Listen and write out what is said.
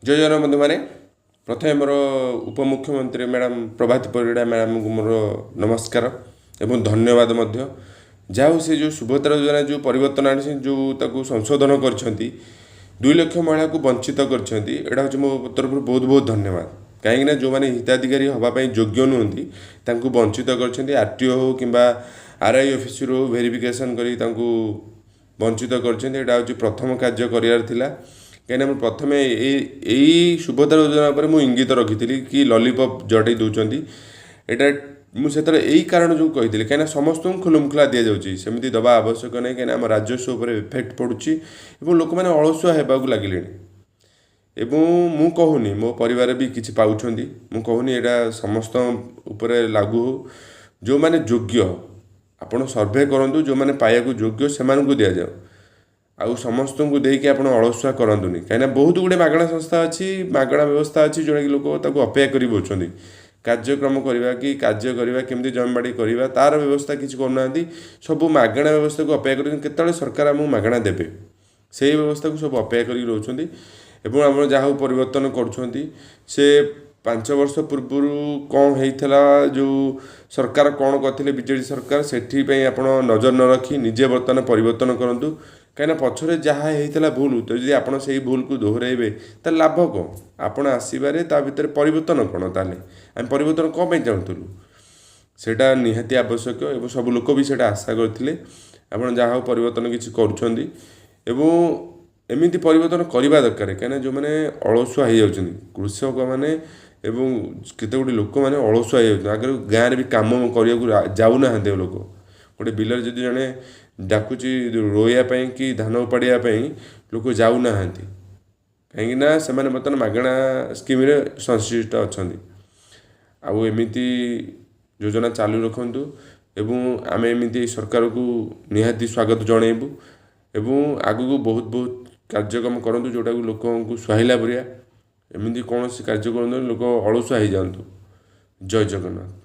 ଜୟ ଜଗନ୍ନାଥ ବନ୍ଧୁମାନେ। ପ୍ରଥମେ ମୋର ଉପମୁଖ୍ୟମନ୍ତ୍ରୀ ମ୍ୟାଡ଼ାମ୍ ପ୍ରଭାତୀ ପରିଡ଼ା ମ୍ୟାଡ଼ାମଙ୍କୁ ମୋର ନମସ୍କାର ଏବଂ ଧନ୍ୟବାଦ ମଧ୍ୟ। ଯାହା ହଉ, ସେ ଯେଉଁ ସୁଭଦ୍ରା ଯୋଜନା ଯେଉଁ ପରିବର୍ତ୍ତନ ଆଣିଛନ୍ତି, ଯେଉଁ ତାକୁ ସଂଶୋଧନ କରିଛନ୍ତି, 2 ଲକ୍ଷ ମହିଳାକୁ ବଞ୍ଚିତ କରିଛନ୍ତି, ଏଇଟା ହେଉଛି ମୋ ତରଫରୁ ବହୁତ ବହୁତ ଧନ୍ୟବାଦ। କାହିଁକିନା ଯେଉଁମାନେ ହିତାଧିକାରୀ ହେବା ପାଇଁ ଯୋଗ୍ୟ ନୁହନ୍ତି, ତାଙ୍କୁ ବଞ୍ଚିତ କରିଛନ୍ତି। ଆର୍ ଟି ଓ ହେଉ କିମ୍ବା ଆର୍ I ଅଫିସରୁ ହେଉ, ଭେରିଫିକେସନ୍ କରି ତାଙ୍କୁ ବଞ୍ଚିତ କରିଛନ୍ତି। ଏଇଟା ହେଉଛି ପ୍ରଥମ କାର୍ଯ୍ୟ କରିବାର ଥିଲା। କାହିଁକିନା ମୁଁ ପ୍ରଥମେ ଏଇ ସୁଭଦ୍ରା ଯୋଜନା ଉପରେ ମୁଁ ଇଙ୍ଗିତ ରଖିଥିଲି କି ଲଲିପପ୍ ଜଟେଇ ଦେଉଛନ୍ତି। ଏଇଟା ମୁଁ ସେତେବେଳେ ଏଇ କାରଣ ଯୋଗୁଁ କହିଥିଲି, କାହିଁକିନା ସମସ୍ତଙ୍କୁ ଖୁଲମଖୁଲା ଦିଆଯାଉଛି। ସେମିତି ଦେବା ଆବଶ୍ୟକ ନାହିଁ, କାହିଁକିନା ଆମ ରାଜସ୍ୱ ଉପରେ ଇଫେକ୍ଟ ପଡ଼ୁଛି ଏବଂ ଲୋକମାନେ ଅଳସୁଆ ହେବାକୁ ଲାଗିଲେଣି। ଏବଂ ମୁଁ କହୁନି, ମୋ ପରିବାର ବି କିଛି ପାଉଛନ୍ତି। ମୁଁ କହୁନି ଏଇଟା ସମସ୍ତଙ୍କ ଉପରେ ଲାଗୁ ହଉ। ଯେଉଁମାନେ ଯୋଗ୍ୟ, ଆପଣ ସର୍ଭେ କରନ୍ତୁ, ଯେଉଁମାନେ ପାଇବାକୁ ଯୋଗ୍ୟ ସେମାନଙ୍କୁ ଦିଆଯାଉ। ଆଉ ସମସ୍ତଙ୍କୁ ଦେଇକି ଆପଣ ଅଳସୁଆ କରନ୍ତୁନି, କାହିଁକିନା ବହୁତ ଗୁଡ଼ିଏ ମାଗଣା ସଂସ୍ଥା ଅଛି, ମାଗଣା ବ୍ୟବସ୍ଥା ଅଛି, ଯେଉଁଟାକି ଲୋକ ତାକୁ ଅପେକ୍ଷା କରି ବସୁଛନ୍ତି। କାର୍ଯ୍ୟକ୍ରମ କରିବା କି କାର୍ଯ୍ୟ କରିବା, କେମିତି ଜମିବାଡ଼ି କରିବା, ତା'ର ବ୍ୟବସ୍ଥା କିଛି କରୁନାହାନ୍ତି। ସବୁ ମାଗଣା ବ୍ୟବସ୍ଥାକୁ ଅପେକ୍ଷା କରୁଛନ୍ତି, କେତେବେଳେ ସରକାର ଆମକୁ ମାଗଣା ଦେବେ, ସେଇ ବ୍ୟବସ୍ଥାକୁ ସବୁ ଅପେକ୍ଷା କରିକି ରହୁଛନ୍ତି। ଏବଂ ଆପଣ ଯାହା ହଉ ପରିବର୍ତ୍ତନ କରୁଛନ୍ତି। ସେ 5 ବର୍ଷ ପୂର୍ବରୁ କ'ଣ ହେଇଥିଲା, ଯେଉଁ ସରକାର କ'ଣ କରିଥିଲେ, ବିଜେଡ଼ି ସରକାର, ସେଥିପାଇଁ ଆପଣ ନଜର ନ ରଖି ନିଜେ ବର୍ତ୍ତମାନ ପରିବର୍ତ୍ତନ କରନ୍ତୁ। କାହିଁକିନା ପଛରେ ଯାହା ହେଇଥିଲା ଭୁଲ, ତ ଯଦି ଆପଣ ସେଇ ଭୁଲକୁ ଦୋହରାଇବେ, ତାହେଲେ ଲାଭ କ'ଣ? ଆପଣ ଆସିବାରେ ତା ଭିତରେ ପରିବର୍ତ୍ତନ କ'ଣ? ତାହେଲେ ଆମେ ପରିବର୍ତ୍ତନ କ'ଣ ପାଇଁ ଚାହୁଁଥିଲୁ? ସେଇଟା ନିହାତି ଆବଶ୍ୟକ ଏବଂ ସବୁ ଲୋକ ବି ସେଇଟା ଆଶା କରିଥିଲେ। ଆପଣ ଯାହା ହଉ ପରିବର୍ତ୍ତନ କିଛି କରୁଛନ୍ତି ଏବଂ ଏମିତି ପରିବର୍ତ୍ତନ କରିବା ଦରକାର, କାହିଁକିନା ଯେଉଁମାନେ ଅଳସୁଆ ହେଇଯାଉଛନ୍ତି, କୃଷକମାନେ ଏବଂ କେତେ ଗୁଡ଼ିଏ ଲୋକମାନେ ଅଳସୁଆ ହେଇଯାଉଛନ୍ତି। ଆଗରୁ ଗାଁରେ ବି କାମ କରିବାକୁ ଯାଉନାହାନ୍ତି ଆଉ ଲୋକ। ଗୋଟେ ବିଲରେ ଯଦି ଜଣେ ଡାକୁଛି ରୋଇବା ପାଇଁ କି ଧାନ ଉପାଡ଼ିବା ପାଇଁ, ଲୋକ ଯାଉନାହାନ୍ତି, କାହିଁକିନା ସେମାନେ ବର୍ତ୍ତମାନ ମାଗଣା ସ୍କିମ୍ରେ ସଂଶ୍ଳିଷ୍ଟ ଅଛନ୍ତି। ଆଉ ଏମିତି ଯୋଜନା ଚାଲୁ ରଖନ୍ତୁ ଏବଂ ଆମେ ଏମିତି ସରକାରକୁ ନିହାତି ସ୍ୱାଗତ ଜଣାଇବୁ। ଏବଂ ଆଗକୁ ବହୁତ ବହୁତ କାର୍ଯ୍ୟକ୍ରମ କରନ୍ତୁ, ଯେଉଁଟାକୁ ଲୋକଙ୍କୁ ସୁହାଇଲା ପରିକା। ଏମିତି କୌଣସି କାର୍ଯ୍ୟ କରନ୍ତୁ, ଲୋକ ଅଳସୁଆ ହେଇଯାଆନ୍ତୁ। ଜୟ ଜଗନ୍ନାଥ।